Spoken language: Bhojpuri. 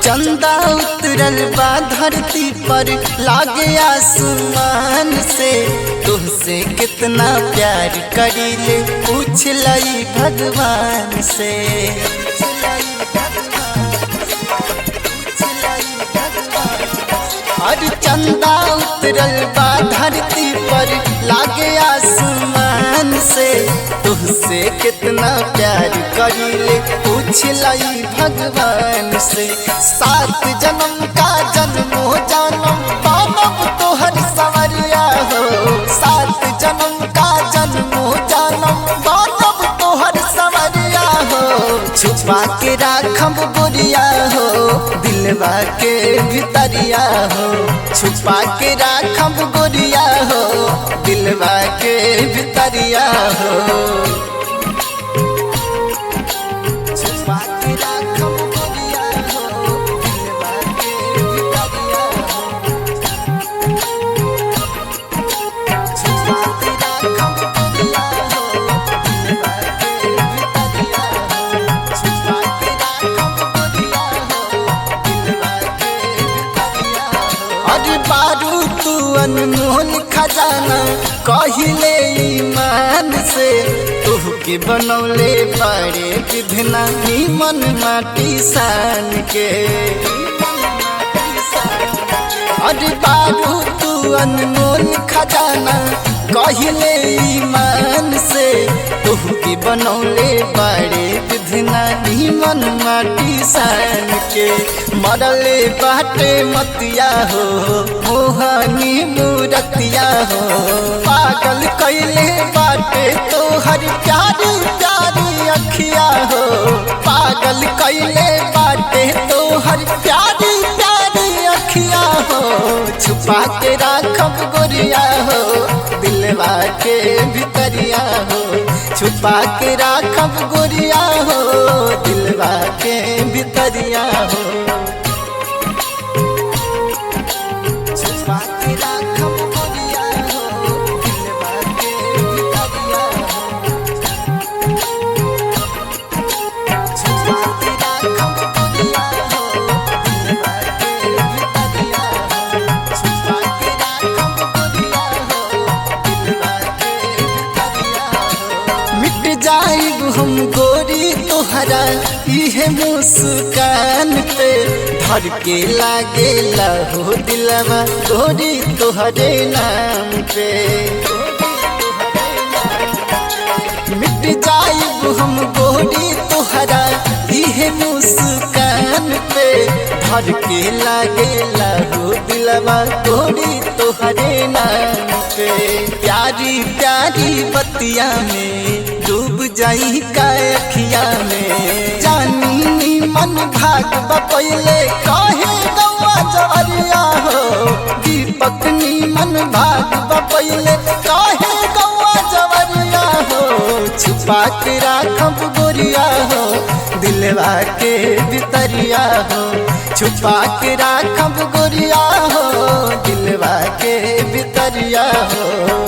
चंदा उतरल बा धरती पर लागे आसमान से, तुहसे कितना प्यार करीले पूछ लई भगवान से। अरे चंदा उतरल बा धरती पर लागे आसमान से, तुहसे कितना प्यार करीले पूछ लई भगवान से। सात जन्म का जन्मो जन्म पानब तोहर सवरिया हो, सात जन्म का जन्मो जन्म पानब तोहर सवरिया हो। छुपा के राखब गोरिया हो दिलवा के भितरिया हो, छुपा के राखब गोरिया हो दिलवा के भितरिया हो। छुपा के राखब गोरिया हो दिलवा के भितरिया हो, छुपा के राखब गोरिया हो दिलवा के भितरिया हो, छुपा के राखब गोरिया हो दिलवा के भितरिया हो। अरे बारू तू अनमोल खजाना कहिले ईमान से, तुहके बनौले बड़े विधना नीमन माटी सान के। अरे बारू तू अनमोल खजाना कहिले ईमान से, तुहके बनौले बड़े विधना नीमन माटी सान के। मरले बाटे मतिया हो मोहनी मूरतिया हो, पागल कैले बाटे तोहर प्यारी प्यारी अखिया हो, पागल कैले बाटे तोहर प्यारी प्यारी अखिया हो। छुपा के राखब गोरिया हो दिलवा के भितरिया हो, छुपा के राखब गोरिया हो दिलवा के भितरिया हो। छुपा के राखब गोरिया हो दिलवा के भितरिया हो, छुपा के राखब गोरिया हो दिलवा के भितरिया हो, छुपा के राखब गोरिया हो दिलवा के भितरिया हो। मिट जाइब हम गोरी तोहरा इहे मुस्कान पे, धर के लागे हो दिलवा गोरी तोहरे नाम पे। मिट जाइब हम गोरी तोहरा इहे मुस्कान पे, धर के लागे हो दिलवा गोरी तोहरे नाम पे। प्यारी प्यारी बतिया में डूब जाई का अखिया में, जानी मन भाग बपैले काहे गौआ जवरिया हो, दीपक मन भाग बपैले काहे गौआ जवरिया हो। छुपा के राखब गोरिया हो दिलवा के भितरिया हो, छुपा के राखब गोरिया हो दिलवा के भितरिया हो।